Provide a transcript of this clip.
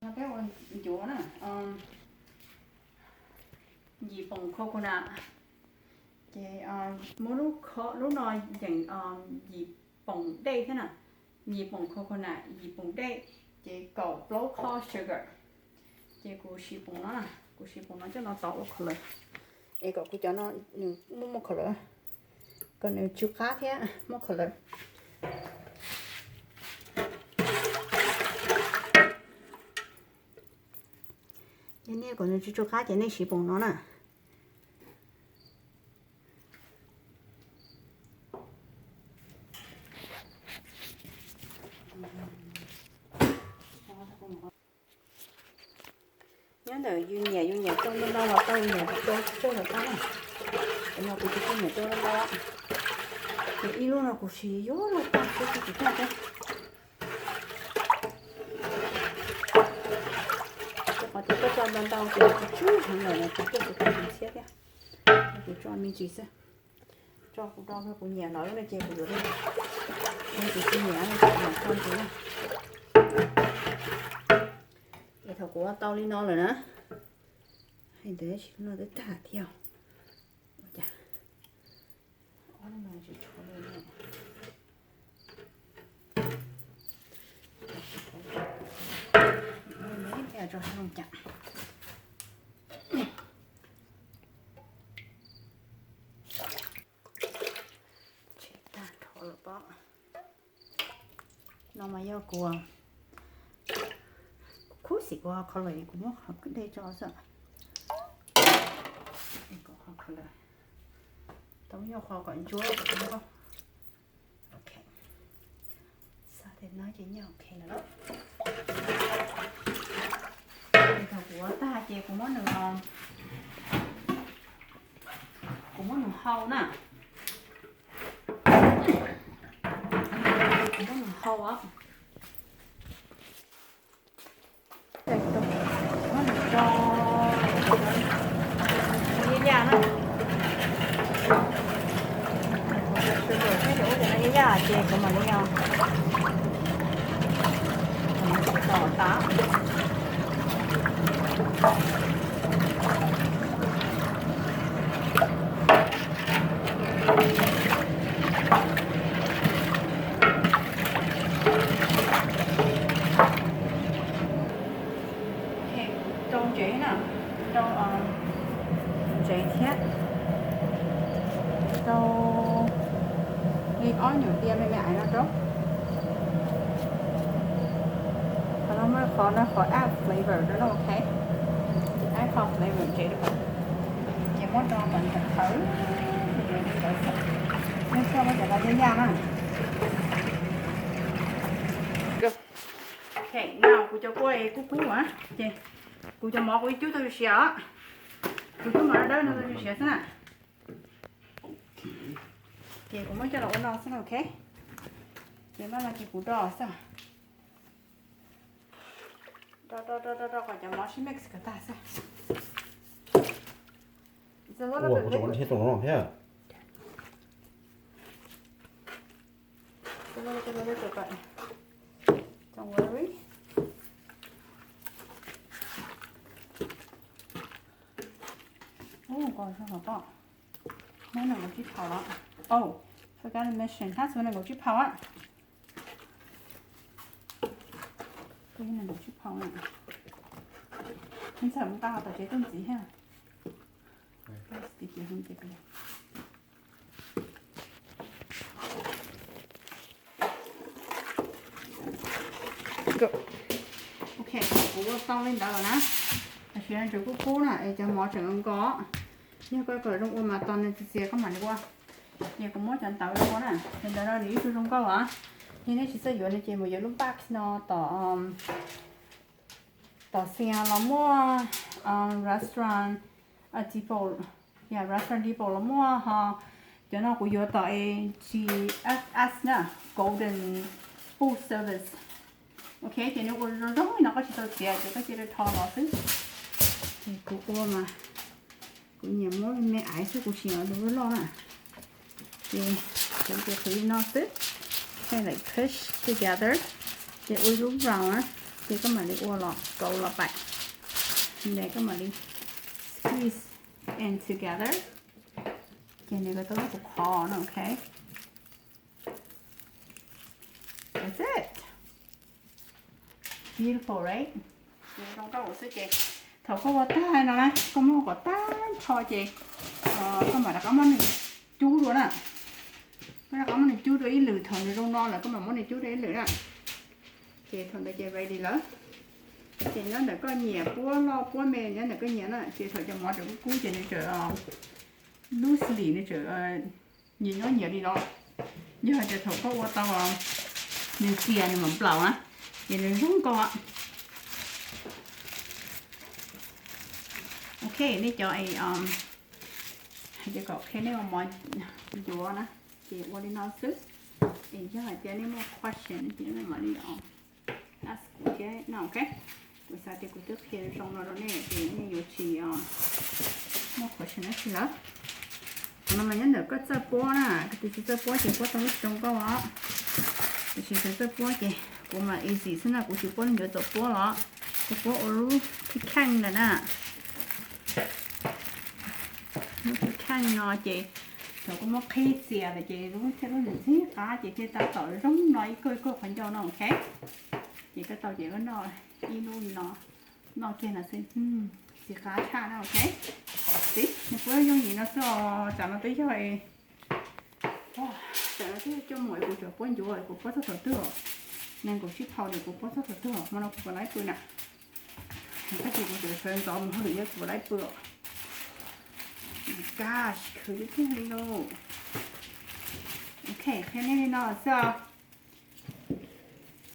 Peb ua ncuav na, yim poom coconut, ces muab lub, lub no yeem yim poom dej thiab na, yim poom coconut, yim poom dej, ces kaum plaub qho sugar. Ces kuv siv poom no, kuv siv poom no coj los tov ua color, es kom kuv cov no nws muaj muaj color, kom nws tsw qab thiab muaj color. Yog nej kom nws tsw tsw qab ces nej siv poom no na. Nyob ntawm yus nyiam yus nyiam coj ntau ntau los tau, yus nyiam coj coj los tau na. Cov no kuv tsis tau nyiam coj ntau ntau, ces ib lub no kuv siv yuav los tag, kuv tsis tag thiab. Rau qhov tias koj coj ntau ntau ces kuv tsub heev lawm no kuv coj kuv tau ntxhiab thiab. Kuv tso me ntsis xwb, tso kuv do kuv nyiam lawm no ces kuv yuav li, kuv tsis nyiam no ces kuv mam tso ntxiv na. Es thaum kuv ua tau li no lawm na, hais ntawd tsis no twb tag thiab. Ua cas ob lub no tsis tshuav li no? Tso zoo cas. Tsis tag nrho lawm pob. No mas yog kuv, kuv khuv xim kuv qhov lawm kuv muab qhov dej tso xwb. Qhov lawm, tau yog qhov kom ntsuab. Ok, xav tias no ces nyaj ok lawm. Thaum kuv ua tag ces kuv muab nws, kuv muab nws hau na. Kuv muab nws hau os. Muab nws tso, nws yaj na. Sugar thiab cov ub ces no yaj yaj ces kuv mam li, kuv mam li tso tas. Rau ntsev na, rau ntsev thiab, rau li ob nyuag diav me me aiv no rau. Qhov no muaj qhov no qhov add flavor rau no, ok. Add qhov flavor ntsev rau, ces muab rau kom nws tawv, nws txhob muab cov no yaj yaj na. Ok, no kuv cov kua kub kub as, ces kuv cov mov kuv ib cub tau siav os. Kuv cub mov dawb no tau siav xwb na. Ces kuv muab coj los ua no xwb na, ok. Ces no ces kuv do xwb. Do do do do do kom cov mov sib mix kom tag xwb. Ua kuv tau thiab tau no thiab. Don't worry. Ub, koj zoo los pom. Muab nees nkaum tsib phaus los. Oh, forgot to mention, tab sis nees nkaum tsib phaus a. Nees nkaum tsib phaus na. Ntxawm mus tau tom tsev tuaj ntxiv thiab. Ok, kuv ua tau li ntawd lawm na. Tam sim no tseem kub kub na es cov mov tseem nkaus. Yog koj kom zoo ua mas tos nws txias txias koj mam li ua. Ces kuv muab cov ntawv rau na, cov ntawv no nws ib tug zoo nkauj as. Yog nej tsis txawj yuav no ces mus yuav lub box no tom, tom Xiav los muaj, restaurant depot, yeah, restaurant depot los muaj ho. Cov no kuv yuav tom G F S na, Golden Food Service. Ok, ces nws ua zoo zoo li no koj tsis tau txiav ces koj cia li rho los xwb. Ces kuv ua mas kuv nyiam muab me aiv xwb, kuv tsis nyiam ua lub loj na. Ces kuv cia qhwv li no xwb, kind of like push together, ces ua ib lub round na. Ces koj mam li ua los kauv los pais, ces koj mam li squeeze in together. Ces nws ko tau lub qhov no, okay. That's it. Beautiful, right? Zoo nkauj xwb ces thaum koj ua tag no na, koj muab kom tag nrho ces koj mam rov qab muab nws cub dua na. Koj rov qab muab nws cub dua ib lwm, thaum nws zoo no lawm koj mam muab nws cub dua ib lwm na. Ces thaum ntawd ces ready lawm. Ces nyob ntawm koj nyiam puab loj puab me, nyob ntawm koj nyiam na, ces thaum cov mov tseem kub kub ces nws tseem loosely, nws tseem nyias nyob nyias li no. Yog hais tias thaum koj ua tau nws txias nws mam nplaum na, ces nws zoo nkauj. Ok, nej cov es hais tias kom qhia nej ua mov ncuav na, ces ua li no xwb. Es yog hais tias nej muaj question ces nej mam li ask kuv thiab no, ok. Kuv xav tias kuv twb qhia zoo no rau nej ces nej yuav tsis muaj question dab tsi lawm. Qhov no mas nyob ntawm koj txawj puab na, koj tus tsis txawj puab ces puab tau lub zoo nkauj os. Tiam sis tus txawj puab ces kuv mas easy xwb na, kuv tsis puab lub ncuav txaus puab los, kuv puab ua lub kheej kheej ntawm na. Lub kheej kheej no ces thaum koj muab qhib txias lawm ces lub thiaj lub ntxim qab ces thiaj tab tom zoo no ib kauj ib kauj qhov ncauj no, ok. Ces koj tau ces koj noj ib hnub li no, noj kiag no xwb, ntxim qab tshaj na, ok. Xib, nws puab yooj yim no xwb os, tsam no twb yog, tsam no twb yog cuaj moos kuv tseem puab ncuav, kuv puab txog thaum twg os? Nees nkaum tsib hmo ntawm kuv puab txog thaum twg os? Hmo no kuv puas laib pw na? Tab sis kuv tseem sawv ntxov mus hauj lwm thiab kuv laib pw os. Gosh, khwv tiag tiag li lauj. Ok, qhia nej li no xwb os.